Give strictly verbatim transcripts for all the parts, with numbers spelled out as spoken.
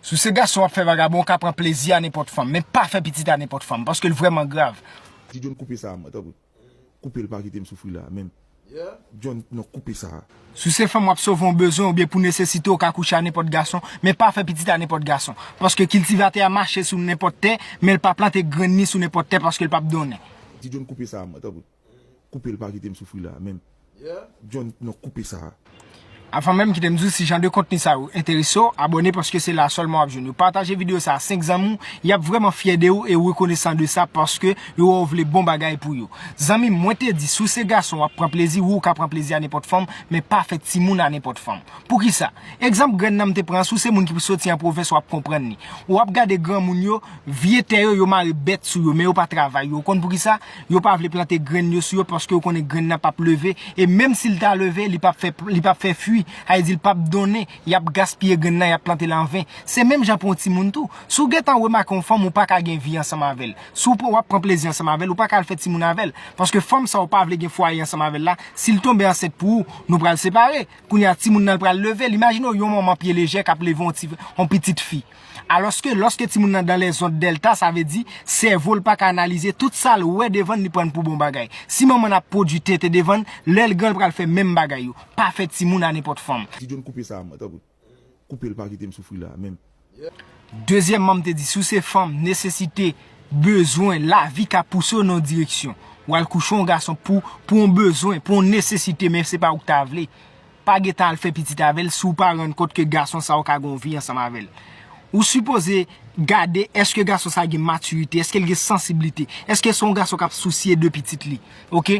Si w se gason w ap fè vagabon, w ka pran plezi a nenpòt fanm, men pa fè pitit a nenpòt fanm, paske l vrèman grav. Ti John, koupe sa, mwen, tanpri. Koupe l, pa kite m soufri la menm. John, non, koupe sa. Si w se fanm w ap sove yon bezwen oubyen pou nesesite, w ka kouche a nenpòt gason, men pa fè pitit a nenpòt gason. Paske kiltivatè a mache sou nenpòt tè, men l pa plante grenn ni sou nenpòt tè paske l p ap donnen. Ti John, koupe sa, mwen, tanpri. Koupe l, pa kite m soufri la menm. John, non, koupe sa. Avan menm kite m di w, si jan de kontni sa yo enterese w, abòne, paske se la sèlman w ap jwenn yo. Pataje videyo sa a senk zanmi w, y ap vrèman fyè de ou e rekonesan de sa, paske yo wè w vle bon bagay pou yo. Zanmi m, mwen te di, si w se gason w ap pran plezi, wi, w ka pran plezi a nenpòt fanm, men pa fè timoun a nenpòt fanm. Poukisa? Egzanp grenn nan m te pran an, si w se moun ki soti an pwovens, w ap konprann li. W ap gade granmoun yo, vye tè yo, yo mare bèt sou yo, men yo pa travay yo. Ou konn poukisa? Yo pa vle plante grenn yo sou yo, paske yo konnen grenn nan p ap leve. E menm si l ta leve, li p ap fè, li p ap fè fwi. Sa vle di l p ap donnen. Y ap gaspiye grenn nan, y ap plante l anven. Se menm jan pou yon timoun tou. Si w gentan remake yon fanm, ou pa ka gen vi ansanm avè l. Si w pran, w ap pran plezi ansanm avè l, ou pa ka al fè timoun avè l. Paske fanm sa w pa vle gen fwaye ansanm avè l la, si l tonbe ansent pou ou, nou pral separe. Kounye a, timoun nan pral leve l. Imajine w yon manman pye lejè k ap leve yon ti, yon pitit fi. Alòske, lòske timoun nan dans les ondes delta, sa vle di, sèvo l pa ka analize, tout sa l wè devan l, li pran l pou bon bagay. Si manman n ap pwodui tenten devan l, lè l gran, l pral fè menm bagay yo. Pa fè timoun a nenpòt fanm. Ti John, koupe sa, mwen, tanpri. Koupe l, pa kite m soufri la menm. Dezyèmman, m te di, si w se fanm, nesesite, bezwen, lavi ka pouse w nan yon direksyon. W al kouche yon gason pou, pou yon bezwen, pou yon nesesite, men se pa ou k ta vle. Pa gentan al fè pitit avè l si w pa rann kont ke gason sa yo ka gen yon vi ansanm avè l. Ou sipoze gade èske gason sa gen matirite, èske l gen sansiblite, èske se yon gason k ap sousye de pitit li. Oke?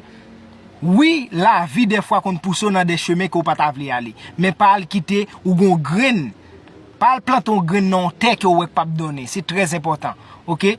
Wi, lavi dèfwa konn pouse w nan de chemen ke w pa ta vle ale. Men pa al kite ou gen yon grenn. Pa al plante yon grenn nan yon tè ke w wè k p ap donnen. Se trè enpòtan. Oke?